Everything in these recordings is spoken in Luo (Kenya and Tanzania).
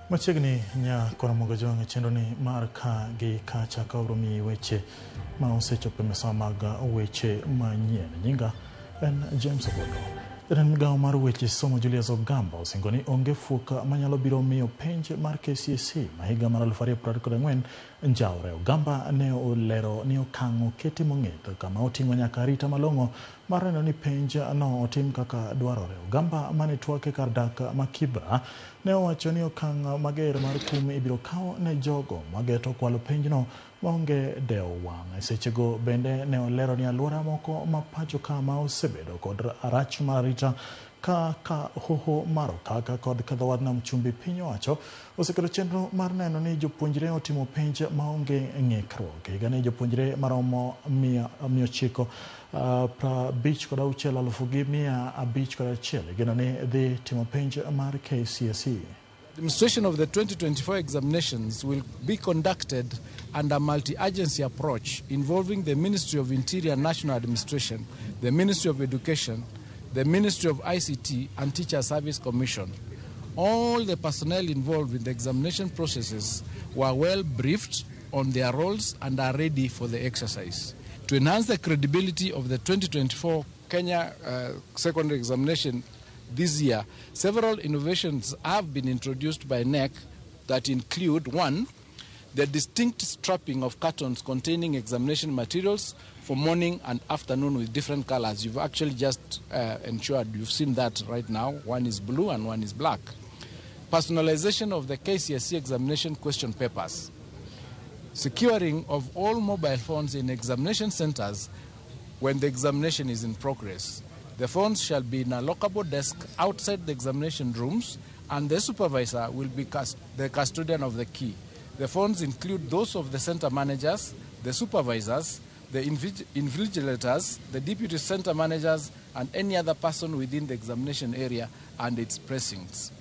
Machiegni nya Karamogo Jwang' e chenroni mar ka gi kacha ka obiro miyi weche ma osechopo e mesa mag weche manyien. Nyinga en James Obondo. Jatend migawo mar weche somo Julius Ogamba osingo ni onge fuok manyalo biro miyo penj mar KCSE ma higa mar 2024 njawre. Ogamba ne olero ni okang' oketi mong'ith kama oting'o nyaka arita malong'o mar neno ni penj no otim kaka dwarore. Ogamba mane twak e kar dak ma Kibra ne owacho ni okang' mager mar kum ibiro kaw ne jogo mageto kwalo penjno maonge dewo wang'. E sechego bende ne olero ni alwora moko ma pacho ka ma osebedo kod rach mar arita kaka hoho mar Okaka kod Kadhowadh Nam Chumbi piny owacho oseketo chenro mar neno ni jopuonjre otimo penj maonge ng'ikruok. Higani jopuonjre maromo 956,501 igeno ni dhi timo penj mar KCSE. Administration of the 2024 examinations will be conducted under multi-agency approach involving the Ministry of Interior National Administration, the Ministry of Education, the Ministry of ICT and Teacher Service Commission. All the personnel involved in the examination processes were well briefed on their roles and are ready for the exercise. To enhance the credibility of the 2024 Kenya secondary examination this year, several innovations have been introduced by KNEC that include, 1, the distinct strapping of cartons containing examination materials for morning and afternoon with different colors. You've actually just ensured, you've seen that right now. One is blue and one is black. Personalization of the KCSE examination question papers. Securing of all mobile phones in examination centers when the examination is in progress. The phones shall be in a lockable desk outside the examination rooms, and the supervisor will be the custodian of the key. The phones include those of the center managers, the supervisors, the invigilators, the deputy center managers, and any other person within the examination area and its precincts.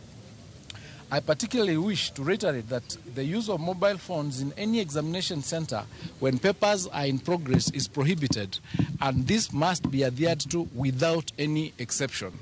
I particularly wish to reiterate that the use of mobile phones in any examination center when papers are in progress is prohibited, and this must be adhered to without any exception.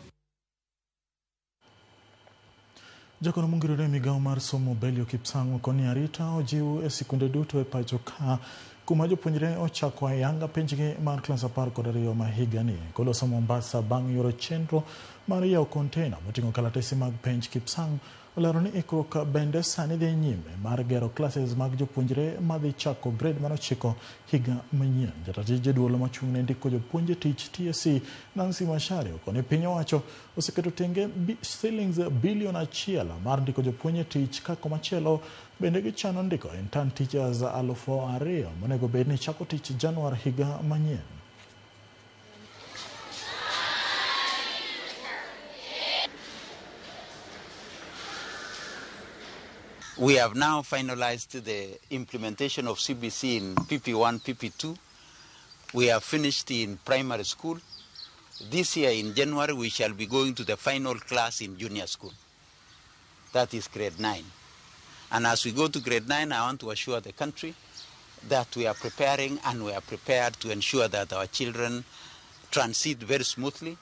Jakono mongirore e migawo mar somo Belio Kipsang' okoni arita ojiw e sikunde duto e pacho ka kuma jopuonjre ochako ayanga penjgi mar klas 12 ma higani. Koloso Mombasa bang' yuoro chenro mar yawo kontena moting'o kalatese mag penj. Kipsang' olero ni ikruok bende sani dhi nyime mar gero classes mag jopuonjre madhi chako grade mar 9 higa manyien. Jata tij duol mochung' ne ndiko jopuonj e tich TSC Nancy Macharia okoni piny owacho oseketo tenge shillings bilion 1 mar ndiko jopuonj e tich ka komachielo bende gichano ndiko intern teachers 2,000 monego bed ni chako tich Januar higa manyien. We have now finalized the implementation of CBC in PP1, PP2. We have finished in primary school. This year in January, we shall be going to the final class in junior school. That is grade 9. And as we go to grade 9, I want to assure the country that we are preparing, and we are prepared to ensure that our children transit very smoothly.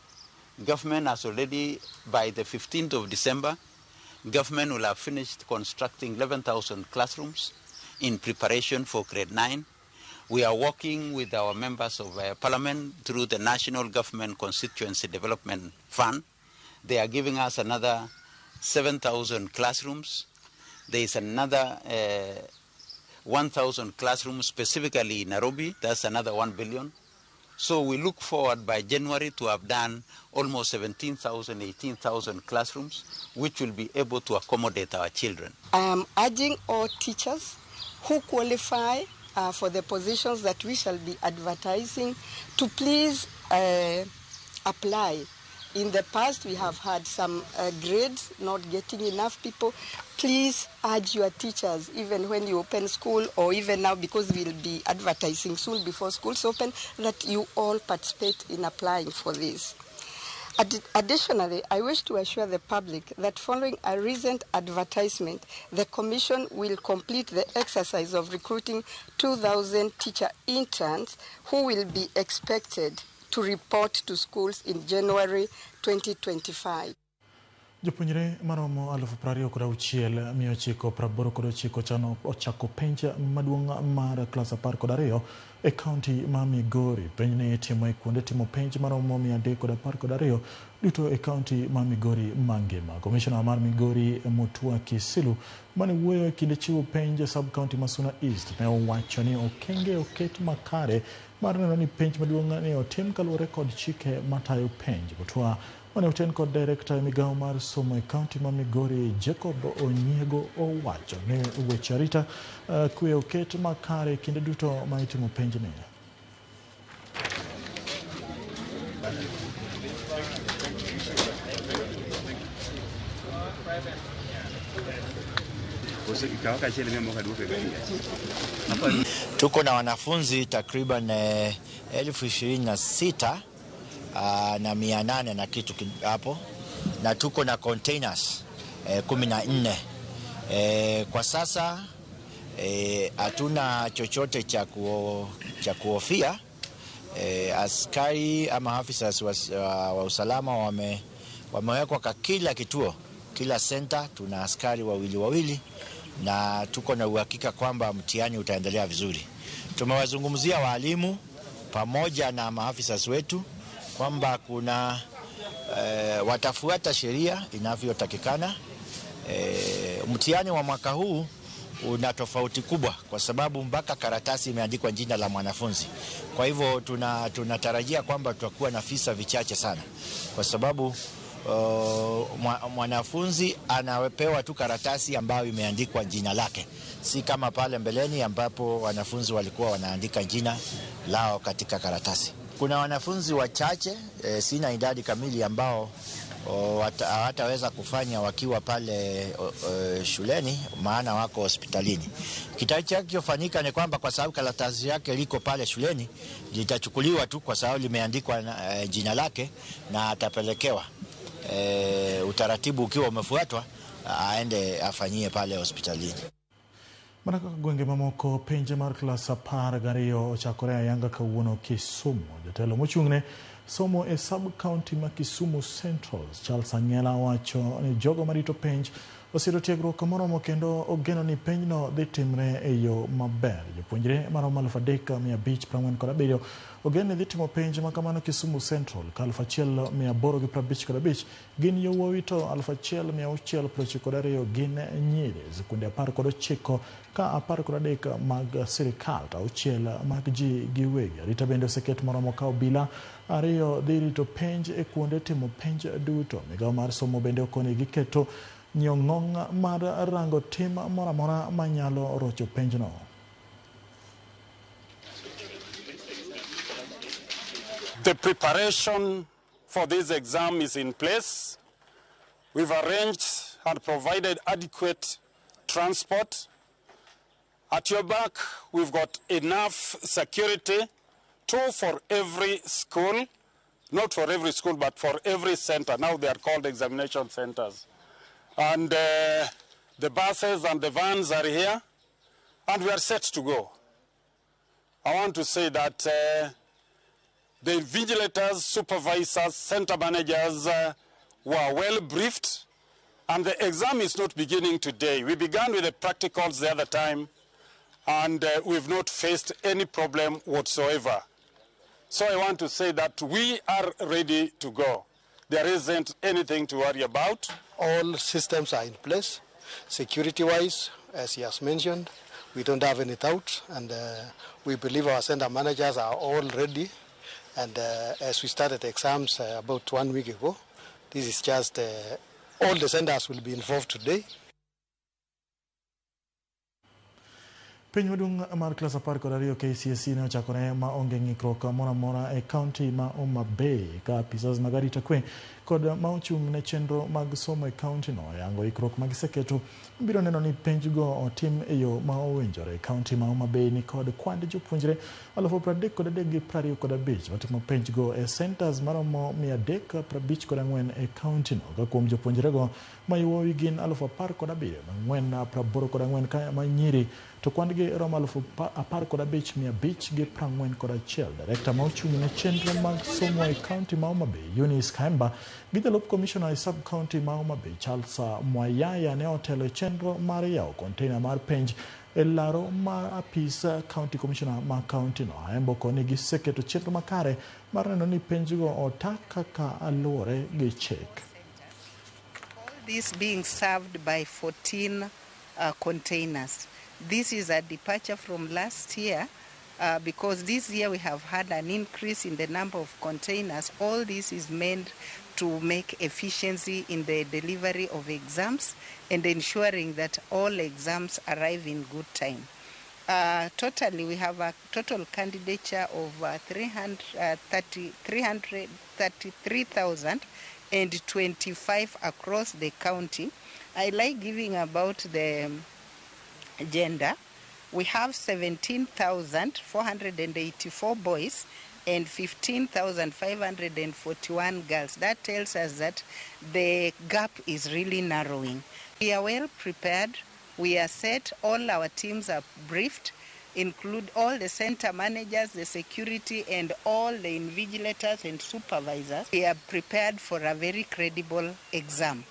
Government has already, by the 15th of December, government will have finished constructing 11,000 classrooms in preparation for grade 9. We are working with our members of parliament through the National Government Constituency Development Fund. They are giving us another 7,000 classrooms. There is another 1,000 classrooms specifically in Nairobi. That's another 1 billion. So we look forward by January to have done almost 17,000, 18,000 classrooms, which will be able to accommodate our children. I am urging all teachers who qualify for the positions that we shall be advertising to please apply. In the past, we have had some grades not getting enough people. Please urge your teachers, even when you open school or even now, because we'll be advertising soon before schools open, that you all participate in applying for this. Additionally, I wish to assure the public that following a recent advertisement, the Commission will complete the exercise of recruiting 2,000 teacher interns who will be expected to report to schools in January 2025. Jopuonjre maromo 26,989 chano ochako penj maduong' mar klas 12 e kaunti ma Migori. Penj ni itimo e kuonde timo penj maromo 312 duto e kaunti ma Migori mangima. Komishona mar Migori Mutua Kisilu mane wuoyo e kinde chiwo penj e sub kaunti ma Suna East ne owacho ni okenge oket makare mar neno ni penj maduong' ni otim kaluwore kod chike matayo penj. Mutua mane oten kod direkta e migawo mar somo e kaunti ma Migori Jacob Onyiego owacho ni weche arita kwe oket makare kinde duto ma itimo penjni. Tuko na wanafunzi takriban 26,800 na kitu hapo, na tuko na containers 14. Kwa sasa hatuna chochote cha kuhofia. Askari ama officers wa usalama wamewekwa kwa kila kituo, kila center tuna askari wawili wawili, na tuko na uhakika kwamba mtihani utaendelea vizuri. Tumewazungumzia walimu pamoja na maafisa wetu kwamba kuna watafuata sheria inavyotakikana. Mtihani wa mwaka huu una tofauti kubwa kwa sababu mpaka karatasi imeandikwa jina la mwanafunzi. Kwa hivyo tunatarajia kwamba tutakuwa na visa vichache sana, kwa sababu mwanafunzi anapewa tu karatasi ambayo imeandikwa jina lake, si kama pale mbeleni ambapo wanafunzi walikuwa wanaandika jina lao katika karatasi. Kuna wanafunzi wachache, sina idadi kamili, ambao hawataweza kufanya wakiwa pale shuleni, maana wako hospitalini. Kitakachofanyika ni kwamba kwa sababu karatasi yake liko pale shuleni, litachukuliwa tu kwa sababu limeandikwa jina lake, na atapelekewa utaratibu ukiwa umefuatwa aende afanyie pale hospitalini. Mana kaka gwenge mamoko, penj mar klas 12 ochakore ayanga kawuono Kisumu. Jatelo mochung'ne somo e sub county ma Kisumu Central Charles Angela wacho ni jogo marito penj osiro tiegruok moromo kendo ogeno ni penjno dhi timre e yo maber. Jopuonjre maromo 3,547 ogen ni dhi timo penj makamano Kisumu Central, ka 1,855 gin yawuowi to 1,692 gin nyiri. Sikunde 19 ka 13 mag sirikal to 6 mag ji giwegi. Arita bende oseket moromo ka obila 2 dhi rito penj e kuonde timo penj duto. Migawo mar somo bende okoni giketo nyong'ong mar rango tim moro amora manyalo rocho penjno. The preparation for this exam is in place. We've arranged and provided adequate transport. At your back, we've got enough security, 2 for every school, not for every school, but for every center. Now they are called examination centers. And the buses and the vans are here, and we are set to go. I want to say that the invigilators, supervisors, center managers were well briefed, and the exam is not beginning today. We began with the practicals the other time, and we've not faced any problem whatsoever. So I want to say that we are ready to go. There isn't anything to worry about. All systems are in place, security-wise, as he has mentioned. We don't have any doubt, and we believe our center managers are all ready. And as we started exams about 1 week ago, this is just all the centers will be involved today. Penj maduong' mar klas 12 KCSE ne ochakore ma onge ng'ikruok moro amora e kaunti ma Homa Bay ka apisas mag arita kwe kod ma ochung' ne chenro mag somo e kaunti no oyango ikruok ma giseketo biro neno ni penj go otim e yo ma owinjore. Kaunti ma Homa Bay ni kod kwand jopuonjre 33,025 matimo penj go e centers maromo 354 e kaunti no, ka kuom jopuonjrego ma yawuowi gin 17,484 ka ma nyiri to kwand gi romo 15,541. Direkta ma ochung' ne chenro mag somo e kaunti ma Homa Bay, Eunice Khaemba, gi jalup komishona e sub kaunti ma Homa Bay, Charles Mwayaya, ne otelo e chenro mar yawo konteina mar penj e laro mar apis county commissioner ma kaunti no. Aembo koni giseketo chenro makare mar neno ni penjgo ota kaka luwore gi chik. All this being served by 14 containers. This is a departure from last year because this year we have had an increase in the number of containers. All this is meant to make efficiency in the delivery of exams and ensuring that all exams arrive in good time. Totally, we have a total candidature of 333,025 across the county. I like giving about the gender. We have 17,484 boys and 15,541 girls. That tells us that the gap is really narrowing. We are well prepared. We are set. All our teams are briefed, include all the center managers, the security, and all the invigilators and supervisors. We are prepared for a very credible exam.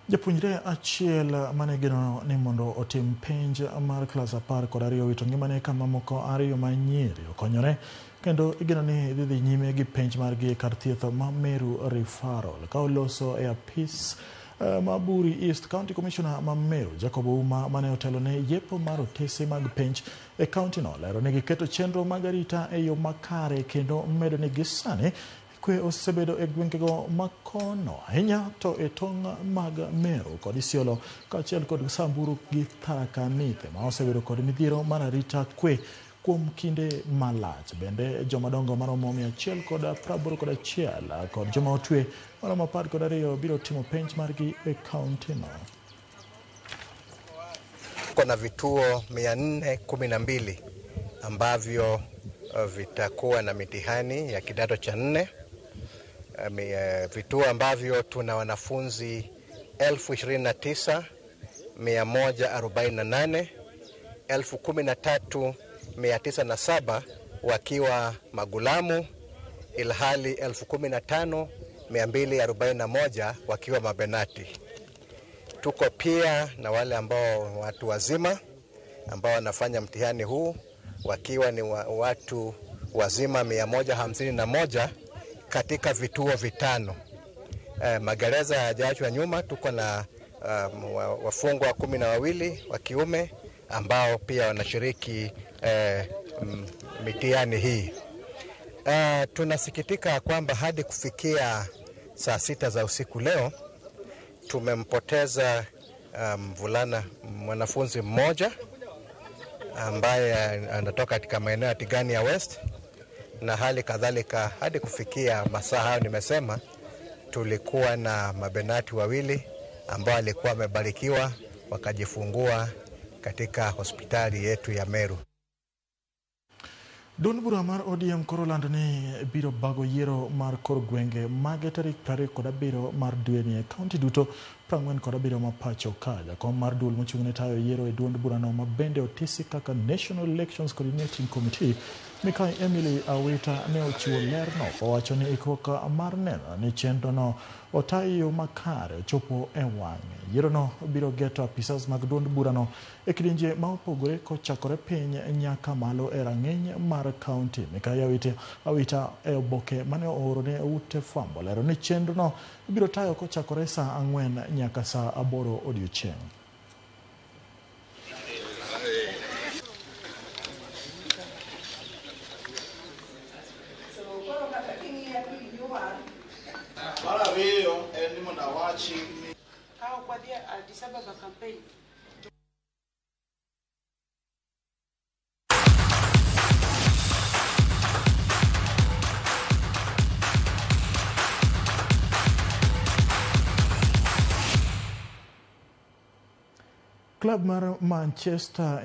Japuonjre achiel mane geno ni mondo otim penj mar klas 12 owito ngimane ka mamoko ariyo ma nyiri okonyore kendo igeno ni dhi nyime gi penj margi e kar thieth ma Meru Referral. Ka oloso e apis ma Buri East, County Commissioner ma Meru Jacob Ouma mane otelo ne yepo mar otese mag penj e kaunti no lero ni giketo chenro mag arita e yo makare kendo medo ni gisani kwe osebedo e gwengego makono ahinya to e tong' mag Meru kod Isiolo kaachiel kod Samburu gi Tharaka Nithi ma osebedo kod midhiero mar arita kwe kuom kinde malach. Bende jomadongo maromo 181 kod joma otwe maromo 12 biro timo penj margi e kaunti no. Kuna vituo 412 ambavyo vitakuwa na mitihani ya kidato cha 4, vituo ambavyo tuna wanafunzi 29,148, 13,907 wakiwa magulamu, ilhali 15,241 wakiwa mabenati. Tuko pia na wale ambao watu wazima ambao wanafanya mtihani huu wakiwa ni watu wazima 151 katika vituo vitano. Magereza hayajaachwa nyuma, tuko na wafungwa 12 wa kiume ambao pia wanashiriki mitihani hii. Tunasikitika kwamba hadi kufikia saa 6 za usiku leo tumempoteza mvulana mwanafunzi mmoja ambaye anatoka katika maeneo ya Tigania West, na hali kadhalika hadi kufikia masaa hayo nimesema tulikuwa na mabenati wawili ambao walikuwa wamebarikiwa wakajifungua katika hospitali yetu ya Meru. Duond bura mar ODM koro olando ni biro bago yiero mar kor gwenge mage tarik 27 mar dweni e kaunti duto 47 ma pacho ka. Jakom mar duol mochung' ne tayo yiero e duond burano ma bende otisi kaka National Elections Coordinating Committee, Mikai Emily Awita, ne ochiwo lerno kowacho ni ikruok mar neno ni chenrono ota e yo makare ochopo e wang'e. Yierono biro geto apisas mag duond burano e kidienje ma opogore kochakore piny nyaka malo e rang'iny mar kaunti. Mikai Awita e oboke mane ooro ne ute fwambo lero ni chenrono ibiro tayo kochakore saa 4 nyaka saa 8 odiochieng'. Klab mar Manchester